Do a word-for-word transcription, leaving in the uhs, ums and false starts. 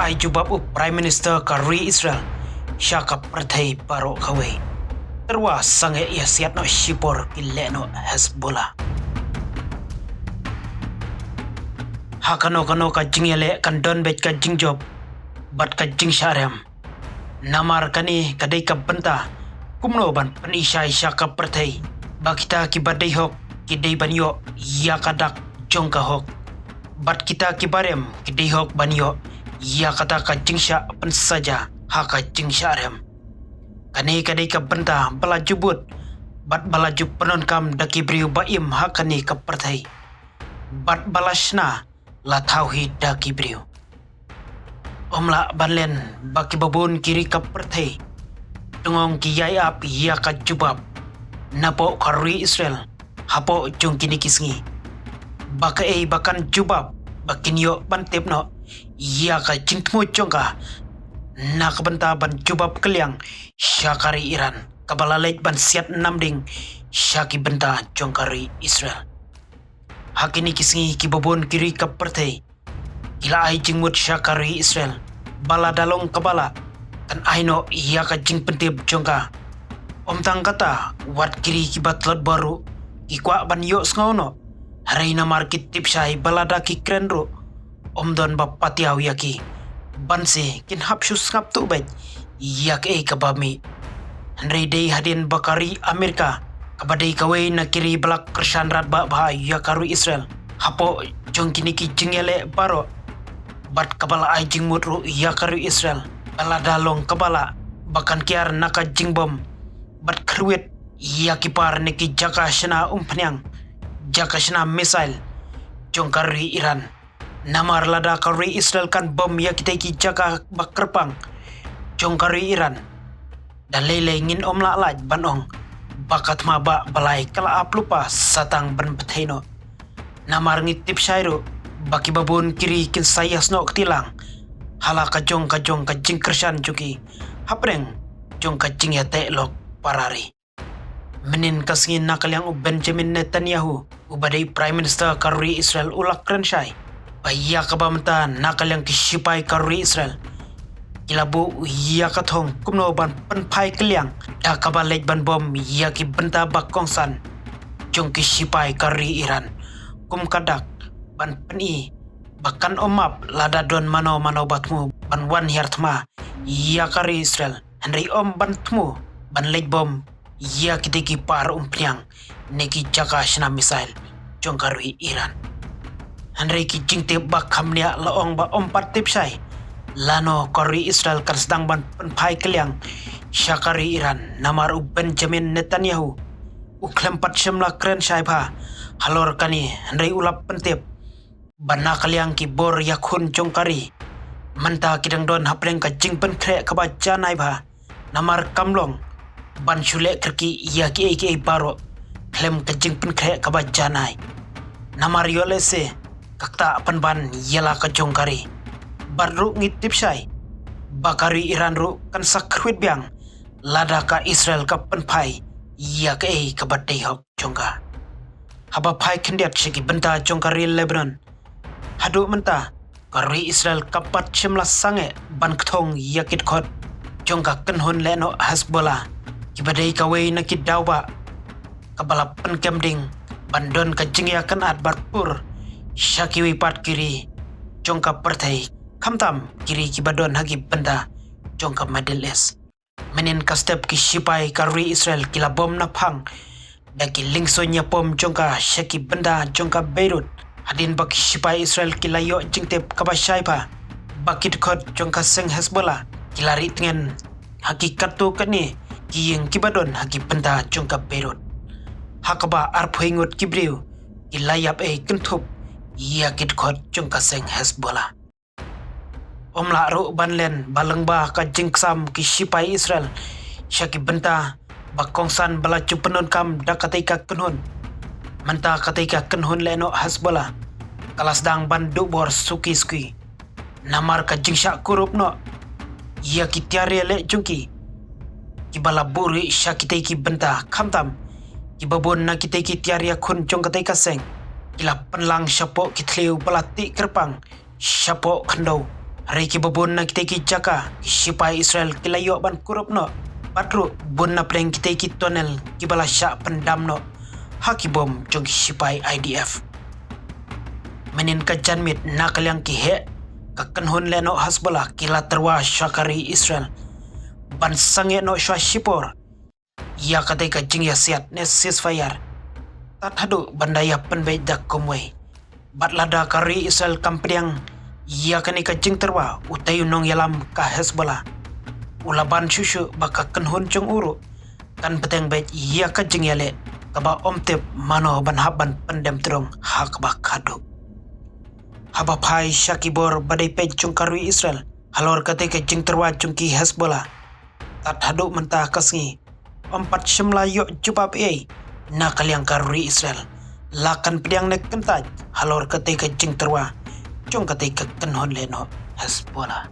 ai jubab u Prime Minister ka ri Israel sha ka pyrthei baroh kawei. Tyrwa sangeh ïa siat noh shipor ki leh noh Hezbollah. Ha kano kano ka jingïaleh kan don beit ka jingjop bad ka jingshah rem. Namar kane ka dei ka bynta kumno ban pynishai sha ka pyrthei ba kita kiba dei hok ki dei ban ïoh ïa ka dak jong ka hok, bad kita kiba rem ki dei hok ban ïoh ïa kata ka jingshah pynsaja ha ka jingshah rem. Kane ka dei ka bynta ba la ju bud bad ba la ju pyndonkam da ki briew ba im ha kane ka pyrthei, bad ba la shna la thaw hi da ki briew. Ym lah ban len ba kiba bun ki ri ka pyrthei tang ong ki ïai ap ïa ka jubab napoh ka ri Israel hapoh jong kine ki sngi. Ba kaei ba kan jubab ba kin ïoh ban tip noh ïa ka jingthmu jong ka na ka bynta ban jubab kylliang sha ka ri Iran kaba la leit ban siat namding sha ki bynta jong ka ri Israel. Ha kine ki sngi kiba bun ki ri ka pyrthei ki la ai jingmut sha ka ri Israel ba lada long kaba lah kan ai noh ïa ka jingpyntip jong ka. Ym tang kata, wat ki ri kiba tlot bor ruh ki kwah ban ïohsngew noh, hynrei namar ki tip shai ba lada ki kren ruh ym don ba patiaw ïa ki. Ban se kin hap shu sngap tuh beit ïa kaei kaba mih. Hynrei dei hadien ba ka ri Amerika kaba dei kawei na ki ri ba la kyrshan radbah bha ïa ka ri Israel hapoh jong kine ki jingïaleh baroh, bad kaba la ai jingmut ruh ïa ka ri Israel ba lada long kaba lah ba kan kiar na ka jingbom bad kyrwit ïa ki par ne ki jaka shna umphniang, jaka shna missile jong ka ri Iran. Namar lada ka ri Israel kan bom ïa kitei ki jaka ba kyrpang jong ka ri Iran, da lei lei ngin ym lah lait ban ong ba ka thma ba balai ka la ap lypa sa tang ban pynthei noh. Namar ngi tip shai ruh ba kiba bun ki ri kin sa ïasnoh kti lang ha la ka jong ka jong ka jingkyrshan jong ki hapdeng jong ka jingïateh lok para ri. Mynnin ka sngi na ka liang u Benjamin Netanyahu uba dei Prime Minister ka ri Israel u la kren shai ba ïa kaba mynta na ka liang ki shipai ka ri Israel ki la buh ïa ka thong kumno ban pynphai kylliang da kaba leit ban bom ïa ki bynta ba kongsan jong ki shipai ka ri Iran, kum ka dak ban pyni ba kan ym map lada don mano mano ba thmu ban wan hiar thma ïa ka ri Israel, hynrei ym ban thmu ban leit bom ïa kitei ki par umphniang ne ki jaka shna missile jong ka ri Iran. Hynrei ki jingtip ba kham nia la ong ba ym pat tip shai lano ka ri Israel kan sdang ban pynphai kylliang sha ka ri Iran, namar u Benjamin Netanyahu u khlem pat shym la kren shai bha halor kane, hynrei u la pyntip ba na ka liang ki bor ïakhun jong ka ri mynta ki dang don hapdeng ka jingpynkhreh kaba janai bha. Namar kam long ban shu leh kyrkieh ïa kiei kiei baroh khlem ka jingpynkhreh kaba janai. Namar ïoh lehse ka ktah pynban ïa la ka jong ka ri. Bad ruh ngi tip shai ba ka ri Iran ruh kan sa kyrwit biang lada ka Israel ka pynphai ïa kaei kaba dei hok jong ka. Haba phai khyndiat sha ki bynta jong ka ri Lebanon, haduh mynta ka ri Israel kam pat shym la sangeh ban kthong ïa ki dkhot jong ka kynhun lehnoh Hezbollah, kiba dei kawei na ki daw ba kaba la pynkem ding ban don ka jingïakynad bad pur sha kiwei pat ki ri jong ka pyrthei, khamtam ki ri kiba don ha ki bynta jong ka Middle East. Mynnin ka step ki shipai ka ri Israel ki la bom na phang da ki lyngsoiñ ïapom jong ka sha ki bynta jong ka Beirut. Hadien ba ki shipai Israel ki la ïoh jingtip kaba shai bha ba ki dkhot jong ka seng Hezbollah ki la rieh tngen ha ki katto katne ki ïing kiba don ha ki bynta jong ka Beirut, ha kaba arphew ngut ki briew ki la ïap ei kynthup ïa ki dkhot jong ka seng Hezbollah. Ym lah ruh ban len ba lyngba ka jingksam ki shipai Israel sha ki bynta ba kongsan ba la ju pyndonkam da katei ka kynhun, mynta katei ka kynhun lehnoh Hezbollah ka la sdang ban duh bor suki suki. Namar ka jingshah kurup noh ïa ki tiar ïaleh jong ki kiba la buhrieh sha kitei ki bynta, khamtam kiba bun na kitei ki tiar ïakhun jong katei ka seng ki la pynlang shapoh ki thliew ba la tih kyrpang shapoh khyndew, Hynrei kiba bun na kitei ki jaka ki shipai Israel ki la ïoh ban kurup noh, bad ruh bun na pdeng kitei ki tunnel kiba la shah pyndam noh ha ki bom jong ki shipai I D F. Mynnin ka janmiet na ka liang ki heh ka kynhun lehnoh Hezbollah ki la tyrwa sha ka ri Israel ban sangeh noh shuwa shipor ïa katei ka jingïasiat ne ceasefire, tad haduh ban da ïa pynbeit da kumwei. Bad lada ka ri Israel kam pdiang ïa kane ka jingtyrwa, utei u nongïalam ka Hezbollah u la ban shuh shuh ba ka kynhun jong u ruh kan bteng beit ïa ka jingïaleh kaba ym tip mano ban hap ban pyndem tyrong ha kaba khadduh. Haba phai sha ki bor ba dei peit jong ka ri Israel halor katei ka jingtyrwa jong ki Hezbollah, tad haduh mynta ka sngi ym pat shym la ïoh jubab ei ei na ka liang ka ri Israel la kan pdiang ne kyntait halor katei ka jingtyrwa jong katei ka kynhun lehnoh Hezbollah.